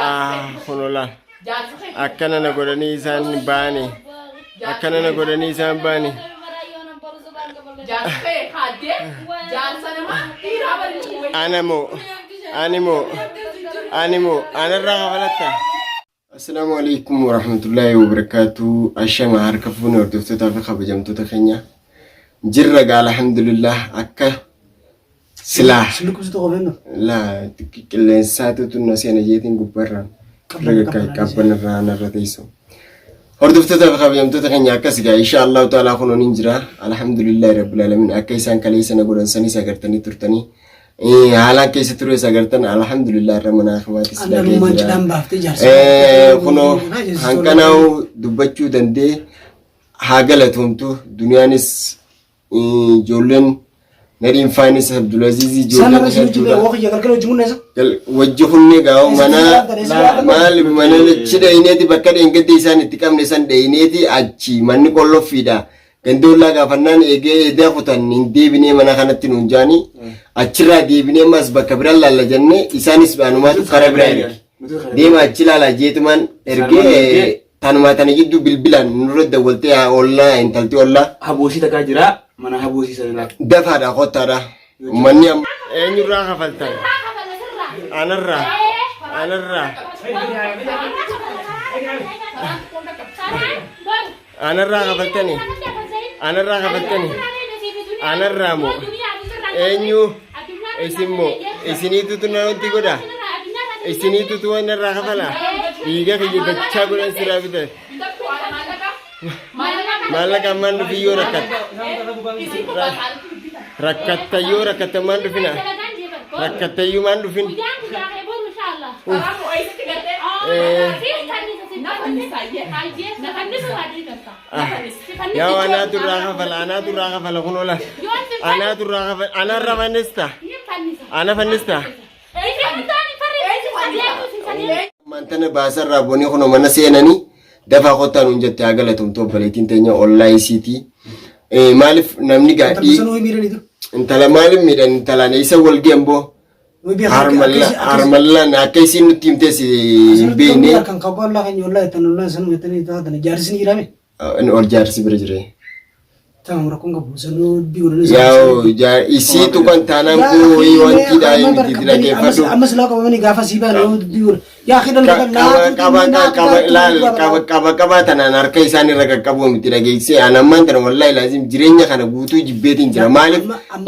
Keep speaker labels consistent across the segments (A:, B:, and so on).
A: Ah, kunoo laal. Akkana na godhanii isaan baane. Akkana na godhanii isaan baane. Ana moo ani moo ani moo anarraa kafalatta. Assalaamu alaikum warahmatullaahi wabarakaatu. Ashama harka fuune hordoftootaa fi kabajamtoota keenya. Jirra gaa alhamdulillah akka silaa
B: Silluqsi tokko fennu.
A: laa qilleensaatu tun na seena jeetiin gubbarraan qabbanarraa narra teessu. Hordoftootaa fi kabajamtoota keenya akkas gaa insha Allahu ta'ala kunuun hin jira. Alhamdulillahi rabbil alamin akka isaan kaleessa na godhan sanis agartanii turtanii. Haalaan keessa tures agartan alhamdulillah irra mana akimaatis dhaqee
B: Annalummaan
A: jira.
B: cidhaan baaftee jaarsa.
A: Kunoo hanqanaa'u dubbachuu dandee haa galatoomtu duniyaanis ijoolleen nadhiin faanis Abdulaziz
B: Isaan
A: ijoolleen
B: irra si hojii
A: hedduudha.
B: waqiyya galgala hojii mul'isa.
A: Wajji kunne gaa'u mana
B: Eessa
A: maal mana achi dhayineeti bakka dheengadde isaan itti qabne san dhayineeti achi manni qolloffiidha. Gandoollaa gaafannaan eegee eedaa kutan hin deebinee mana kanatti nuun jaanii achirraa deebinee ammas bakka biraan laalla jennee isaanis anumaatu karaa biraa erge. Deema achi laala jeetumaan ergee tanumaa tana jidduu bilbilaan nurra dawwaltee haa ollaa intalti ollaa
C: Haboosii takkaa jira mana haboosii sana laata.
A: dafaadha kottaadha. Uummanni amma. Eenyurraa kafaltan? Anarraa. Anarraa. Anarraa kafaltani? Anarraa kafaltani? Anarraa moo? Eenyu? Isin moo? Isiniitutu na wanti godha? Isiniitutu waan narraa kafala? Dhiiga kiyya dachaa godhan siraa bita. Maallaqa ammaan dhufin yoo rakkatta. Rakkatta yoo rakkatta ammaan dhufina. Rakkattayyuu maan dhufin. Yaa anaatu irraa kafala anaatu irraa kafala kun ola. Anaatu irraa kafala anarra fannista. Ana fannista. Mantana baasarraa bonii kun mana seenanii dafaa kottaa nuun jette haa galatumtu obboleettiin teenya ollaa isiitii. Maaliif namni gaadhii
B: Sanuu miidhanii ture.
A: intala maaliif miidhan intalaan eessa wal ge'an boo? Harmallaan akka isiin nutti himtes hin beekne.
B: Kan qabu ollaa keenya ollaa jettan ollaan sanuu jettanii taatan jaarsi ni jirame.
A: Inni ol jaarsi bira jire.
B: Tamam rakkoon qabu sanuu dubbii godhanii.
A: Yaa isiitu kan taanaan koo wayii wanti dha miti dhaggeeffadhu.
B: Amma silaa qabamanii gaafa sii baan yoo dubbii godhan. Yaa akhi dhala
A: Qaba qaba laal qaba qaba qaba tanaan harka isaan irra qaqqabu miti dhageessee an ammaan tana wallaahi laazim jireenya kana guutuu jibbeetiin jira maaliif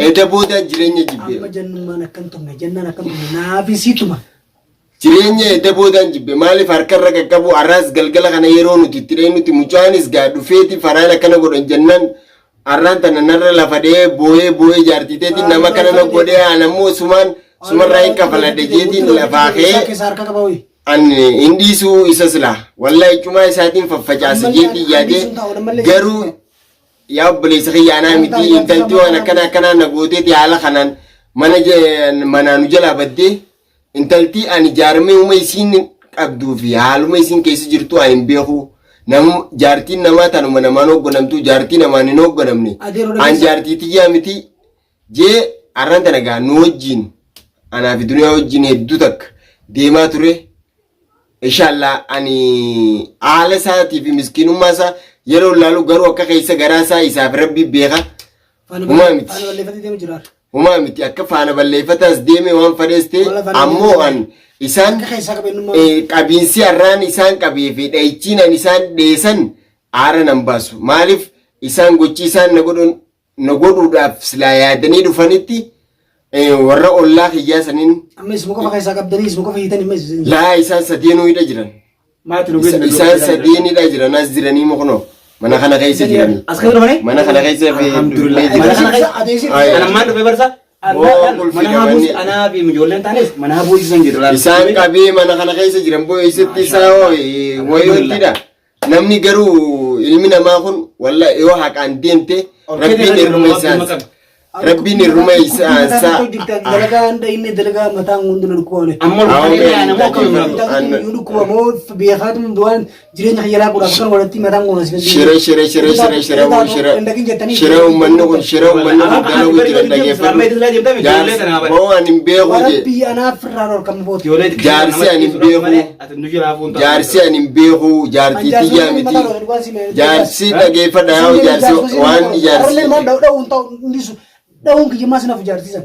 A: edda booda jireenya jibbee.
B: Amma jannummaan akkan tumne jannaan akkan tumne naafi sii tuma.
A: Jireenya edda boodaan jibbe maaliif harka irra qaqqabu har'aas galgala kana yeroo nuti itti dheenutti mucaanis gaa dhufeeti faraan akkana godhan jennaan har'aan tana narra lafa dhee booyee booyee jaartii teetiin nama kana na godhee an ammoo sumaan sumarraa hin kafaladhe jeetiin lafaa ka'ee
B: Keessa harka qaba wayii.
A: an hin dhiisuu isa silaa wallahi cumaa isaatiin faffacaasa jeetiin yaadee garuu yaa obboleessa kiyya anaa miti intalti waan akkana akkanaa na gooteeti haala kanaan mana manaa nu jalaa baddee Intaltii ani jaarmeeyuma isiin qabduu fi haaluma isiin keessa jirtu ani hin beeku. Nam jaartiin namaa tanuma namaan hoogganamtu jaartii namaan hin hoogganamne.
B: Adeeroo
A: An
B: dhageessa.
A: jaartii tiyyaa miti jee arran tana gaa nu wajjiin anaa fi duniyaa wajjiin hedduu takka deemaa ture. Inshallah ani haala isaatii fi miskiinummaa isaa yeroo ilaalu garuu akka keessa garaa isaa isaaf rabbi beeka. Humaa miti.
B: Faana balleeffatee deemu jira.
A: Humaa miti akka faana balleeffataas deeme waan fadhees ta'e
B: Wala faana
A: ammoo an isaan
B: Akka keessaa qabeenyummaa.
A: qabiinsi har'aan isaan qabee fi dha'ichiin an isaan dheessan aara nan baasu. Maaliif isaan gochi isaan na godhan na godhuudhaaf silaa yaadanii dhufanitti warra ollaa kiyyaa saniin
B: Amma isuma qofa keessaa qabdanii isuma qofa hiitanii amma isin.
A: laa isaan sadeenuu hidha jiran.
C: Maati nu geesse.
A: Isaan sadeenidha jiran as jiranii kunoo mana kana keessa jiranii.
C: As keessa dhufanii?
A: Mana kana keessa fi
C: Alhamdulillah.
A: dhufnee
C: Mana kana
A: jiran.
C: keessa
B: Adeemsi.
A: Ay.
C: Kan ammaan dhufe barsa.
A: Oo, qulfii
C: Mana habuusi
A: qabanii.
C: anaa fi ijoolleen taanes mana habuusi san jedhu.
A: Isaan qabee mana kana keessa jiran boo eessatti isaa hoo wayootidha. Namni garuu ilmi namaa kun walla yoo haqaan deemte
C: Ol kennee
A: rabbiin
C: irra
A: irruma
C: jiru
A: isaan
C: rabbiin maqaa.
A: Rabbiin irruma isaa
B: Dalagaa hunda inni dalagaa mataan hundi nu dhukkuba oole.
C: Amma
A: Haa,
C: dhufanii yaa namoo
A: Haa,
C: akkam
A: haa,
C: himatu.
B: Nu dhukkuba moo beekaatu waan jireenya xiyyaraa godhaaf kan walitti mataan kun asii
A: Shira shira shira shira shira kun shira shira uummanni kun shira uummanni kun dalagu jira dhageeffadhu. Jaarsi boo ani hin beeku je
B: Rabbi anaaf irraa dhorkamne booti.
A: Jaarsi ani hin beeku. Jaarsi ani hin beeku jaartii tiyyaa miti. Jaarsi dhageeffadha yaa jaarsi waan jaarsi.
B: Dha'uun ta'u dhiisu dha'uun kiyyummaa sinaaf jaarsisan.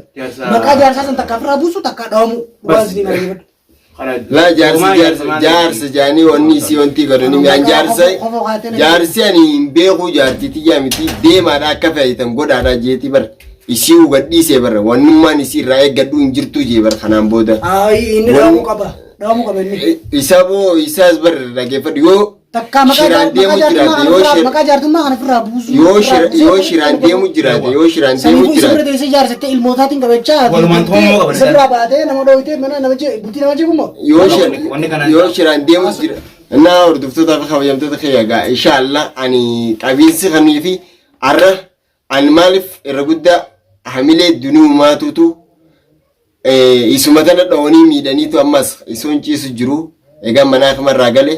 B: Maqaa jaarsaa san takka ofirraa buusu takka dha'amu waan isin himaa
A: Laa jaarsi jaarsi jaarsi jaanii wanni isii wanti godhanii mi'aan jaarsa jaarsi ani hin beeku jaartii tiyyaa miti deemaadha akka feetan godhaadha jeetii bara isii hugadhiisee bara wannummaan isii irraa eeggadhu hin jirtuu jee bara kanaan booda.
B: Inni dha'amuu qaba. Dha'amuu qaba inni.
A: Isa boo isaas bara dhageeffadhu yoo
B: Takka maqaa
A: shiraan deemu jiraate yoo shir-
B: maqaa jaartummaa kana ofirraa buusu.
A: yoo shira- yoo shiraan deemu jiraate yoo shiraan deemu
B: Saniifuu isa bira
A: jiraate
B: teessee jaarsattee ilmootaatiin qabachaa.
C: Walumaan to'amuu qaba.
B: Isa biraa baatee nama dhooyitee mana nama bultii nama jeeqummoo.
A: yoo shir-
C: Wanni kanaan
A: yoo shiraan deemu jira naa hordoftootaa fi kabajamtoota kiyya egaa inshallah ani qabiinsi kanii fi arra ani maaliif irra guddaa hamilee duniyumaatutu isuma tana dhawanii miidhaniitu ammas isuun ciisu jiru egaa manaa kamarraa gale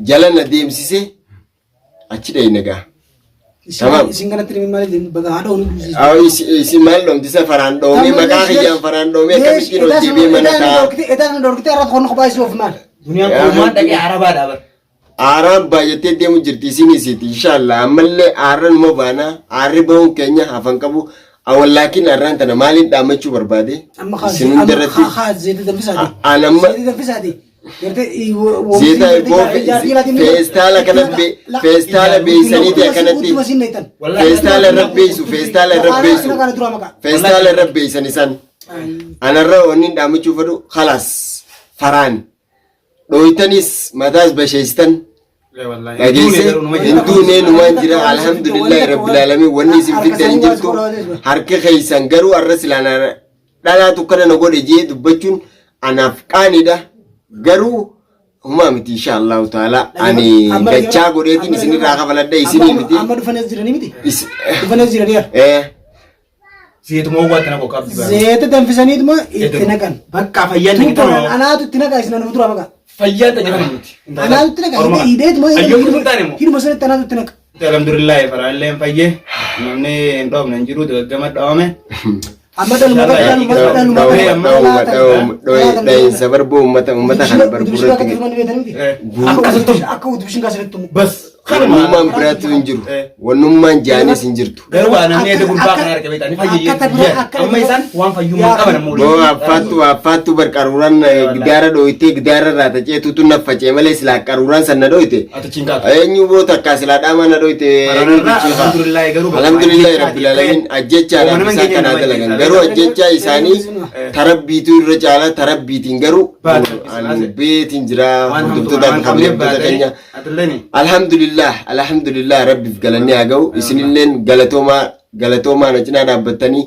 A: jala na deemsise achi dhayne egaa. Tamam.
B: Isin kanatti dhimmi maali baga haadha horii buusisu.
A: Awo isi maal dhomtisa faraan dhoomee maqaa kiyyaan faraan dhoomee akkamittiin ol deebi'ee mana ta'a.
B: Edaa kana dhorkitee irratti qonna kophaa isii of maal.
C: Duniyaan kuumaan dhaqee arabaadha bara.
A: Aaraan baay'atee deemu jirti isin isiiti inshallah ammallee aarran numa baana aarri bahuun keenya hafan qabu awwallaakiin aarraan tana maaliin dhaammachuu barbaade
B: Amma
A: isin hunda irratti
B: haa zeeta danfisaati.
A: An amma
B: Zeeta danfisaati.
A: Zeeta feestaala kana feestaala beeysaniiti akkanatti feestaala irra beeysu feestaala irra beeysu feestaala irra beeysan isaan anarra wanni dhaammachuu fedhu khalaas faraan dhooytanis mataas basheessitan dhageesse hin duunee numaan jira alhamdulillahi rabbil alamin wanni isin fiddan hin jirtu harka keessan garuu arra silaan dhalaatu kana na godhe jee dubbachuun anaaf qaanidha garuu humaa miti insha allahu taala ani dachaa godheetiin isinirraa kafaladha isinii miti
B: Amma dhufanis jiranii miti.
A: Is-
B: Dhufanis jiranii.
A: eh
C: Zeetuma owwaatti na qoqqaabdi bara.
B: Zeeta danfisaniituma itti naqan.
C: Bakka fayyaan ni
B: Tuutoon anaatu itti naqa isin anuma dura baqa.
C: Fayyaan tajaajila nuti.
B: Anaatu itti naqa hidheetuma
C: Ayyoon kun taane moo?
B: hidhuma sanatti anaatu itti naqa.
C: Alhamdulillah faraalleen fayyee namni hin dhoofne hin jiru gaggama dhoome.
B: Amma dhaluma dhaluma dhaluma
A: dhahinsa barbuu ummata ummata kana barbuu irratti
B: Akka utubishin kaasirratti tumu.
C: Bas
A: wannummaan biraatu hin jiru wannummaan jaanis hin jirtu
C: Garuu waa namni edda gurbaa kana argame ta'anii fayyee amma isaan waan fayyummaa qaban ammoo.
A: Boo affaattu affaattu bar qaruuraan gidaara dhooytee gidaara irraa taceetutu naffacee malee silaa qaruuraan san na dhooyte.
C: Ati cinqaatu.
A: Eenyu boo takkaa silaa dhaamaa na dhooyte.
C: Alhamdulillah garuu
A: Alhamdulillah rabbil alamin ajjechaadhaaf isaan kanaa dalagan garuu ajjechaa isaanii tarabbiitu irra caala tarabbiitiin garuu ani beetiin jira hordoftoota fi kabajamtoota keenya. Alhamdulillah alhamdulillah rabbiif galanni haa ga'u isinilleen galatoomaa galatoomaa na cinaa dhaabbattanii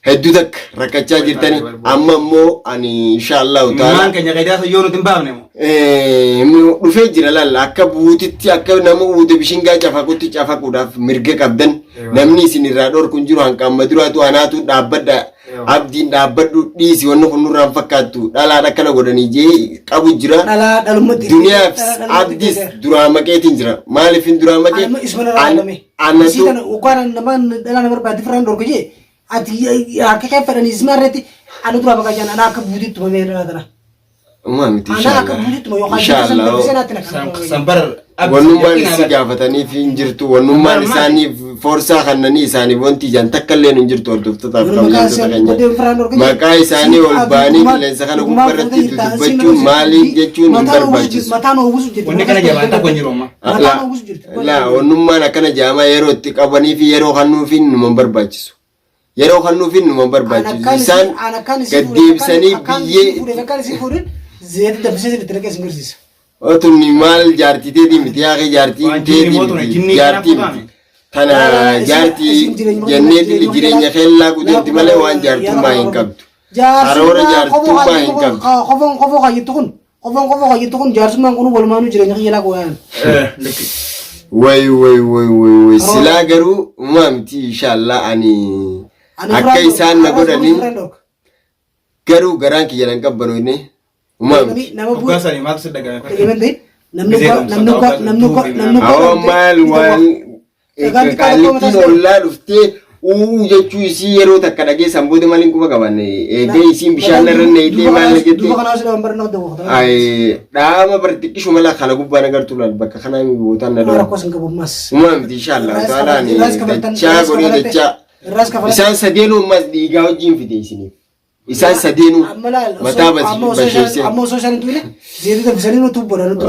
A: hedduu takka rakkachaa jirtanii amma immoo ani inshaallahu ta'ala
C: Maan keenya qeedaa yoo nuti hin baafne moo?
A: dhufee jira laalla akka buutitti akka nama uute bishingaa cafaqutti cafaquudhaaf mirga qabdan namni isin irraa dhorku hin jiru hanqaamma duraatu anaatu dhaabbadha abdiin dhaabbadhu dhiisi wanni kun nurraan fakkaattu dhalaan akkana godhanii jee qabu jira.
B: Dhalaa dhalumatti.
A: Duniyaaf abdiis duraa maqeetiin jira maaliif hin duraa maqee
B: Amma isuma irraa dhalame. Isii
A: anatu
B: tana ukaan nama dhalaa nama barbaade firaan dhorku jee ati harka kee fedhanii isuma irratti anu dura maqaa jaan ana akka buutitti tumamee dhalaa tana.
A: Uumaa miti
B: Ana akka
A: inshallah.
B: buutitti tuma yookaan jecha san
A: Inshallah.
B: danfisee naatti naqan.
C: Sanbar
A: Wannummaan isi gaafataniif hin jirtu wannummaan isaaniif foorsaa kannanii isaaniif wanti ijaan takka illee hin jirtu hordoftootaaf kabajamtoota keenya. Maqaa isaanii ol ba'anii qilleensa kana gubbaarratti dubbachuun maaliif jechuun hin barbaachisu.
B: Mataan oowwisu jirti.
C: Wanni kana jabaan takka hin jiru amma.
B: Mataan oowwisu jirti.
A: Laa wannummaan akkana jaamaa yeroo itti qabanii fi yeroo kannuufiin numa hin barbaachisu. Yeroo kannuufiin numa hin barbaachisu. Isaan gad deebisanii biyyee
B: Akkaan isii fuudhin zeeta danfisee itti naqee isin garsiisa.
A: Otunni maal jaartii teetii miti yaa jaartii
C: Waan jinni
A: teetii
C: mootuna,
A: miti
C: jinni
A: jaartii
C: kanaaf
A: miti. Tana jaartii jenneetii jireenya keellaa guuteetti malee waan jaartummaa hin qabdu. Karoora jaartummaa hin qabdu.
B: Qofoon qofoo kayyattu kun qofoon qofoo kayyattu kun jaarsummaan kun walumaanuu jireenya kiyya laa qoyaan.
A: Way way way way way, silaa garuu uumaa miti, inshallah ani akka isaan na godhaniin garuu garaan kiyya nan qabbanoofne, uumaa miti.
B: Nama
C: Dhugaa sanii maaltu si dhagahame?
B: Namni namni namni namni
A: Awwa, maal waan qaallittiin ollaa dhuftee uuu jechuu isii yeroo takka dhageessan booda maaliin quba qaban? Eegee isiin bishaan irra neeyitee maal jettee.
B: Duuba kanaa si dhaban barnoota dawwata.
A: Ay, dhaama bar xiqqishu mala kana gubbaan agartuu laal, bakka kanaa bootaan na dhawa.
B: Rakkoo sin qabu ammas.
A: Uumaa miti, inshallah taalaan dachaa godhee dachaa.
B: Irraas kafalatan.
A: Isaan sadeenuu ammas dhiigaa wajjin fide isiniif. Isaan sadeenuu
B: Amma laal
A: mataa
B: amma osoo
A: basheessee.
B: amma osoo isaan hin tuqne zeetii danfisanii nu tubboodha nutti.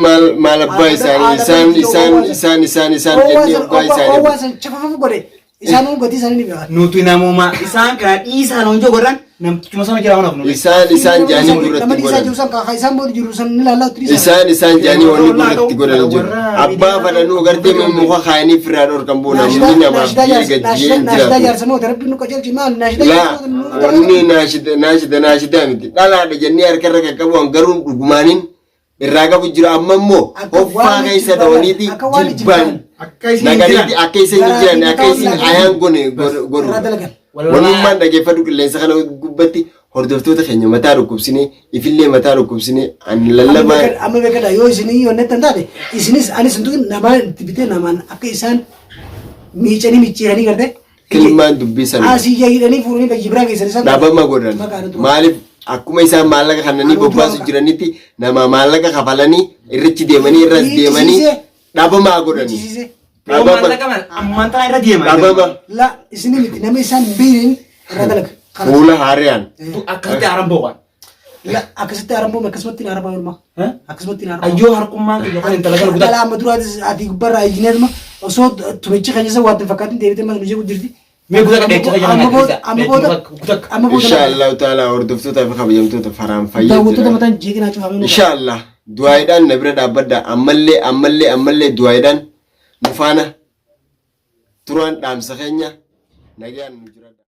A: Maal maal abbaa isaanii isaan isaan isaan isaan isaan jennee abbaa isaanii.
B: Owwaa san chafafafu godhe, isaan gatii isaanii ni beekan.
C: Nuti namuma isaan kana dhiisaan hojii godhan namtichuma sana jira waan hafnu.
A: Isaan isaan jaanii
B: Nama
A: gurratti
B: dhiisaa
A: godhan.
B: jiru san kaakaa isaan booda jiru san ni laallaa utti dhiisaa.
A: Isaan isaan jaanii wanni gurratti godhan jiru. Abbaa fadhanuu gartee muka kaayanii firraa dhorkan booda namni namaaf jee gajjee hin
B: Naashidaa
A: jiraatu.
B: jaarsa moo rabbi nu qajeelchi, maal naashidaa
A: Laa,
B: jaarsa?
A: wanni naashida naashida naashidaa miti. Dhalaadha jennee harkarra qaqqabu garuu dhugumaaniin irraa qabu jira, amma immoo hoffaa keessa dhawaniiti jilbaan
C: Akka isin hin
A: naqaniiti
C: jiran.
A: akka isin hin jiran, akka isin ayaan gone godhu.
B: Irraa dalagan.
A: Wanummaan dhageeffadhu, qilleensa kana gubbatti hordoftoota keenya mataa dhukkubsine, ifillee mataa dhukkubsine, ani lallabaa.
B: Amma beekadha, yoo isin yonnettan taate isinis anis hin tuqin, namaan itti bitee namaan akka isaan miicanii micciiranii gartee.
A: Kilmaan dubbii sana.
B: Asii hidhanii fuudhanii biyya biraa geessan isaan.
A: Dhabama godhan.
B: Maqaan dura.
A: Maaliif akkuma isaan maallaqa kannanii bobbaasu jiranitti nama maallaqa kafalanii irrichi deemanii irras deemanii dhabamaa godhanii.
B: Miccisiisee.
C: Yoo maallaqa mana ammaan tanaa irra deema.
A: Dhabama.
B: La, isinii miti, nama isaan hin beekneen irra dalaga.
A: Fuula haariyaan.
C: Akkasitti haaran booqan.
B: La, akkasitti haran akkasumatti hin haramaa ilma. Akkasumatti hin haramaa.
C: Ayyoo, harkummaan kiyya kan intala kana
B: Dhala
C: guddatu.
B: amma duraatis ati gubbarraa ejjineetuma osoo tumichi keenya isa waatti hin fakkaatin deebitee mas nu jeequ jirti.
C: Mee guddaka dheecha kiyya
B: Amma
C: kana
B: booda amma booda
C: guddaka.
B: amma booda
A: Inshaallahu taala, hordoftootaa fi kabajamtoota, faraan fayyee
B: daawwattoota
A: jira.
B: mataan jeeqinaa cufamee nu
A: Inshaallah du'aayiidhaan na bira dhaabbadha, ammallee ammallee ammallee du'aayiidhaan nu faana turaan dhaamsa keenya, nagaan nu jira.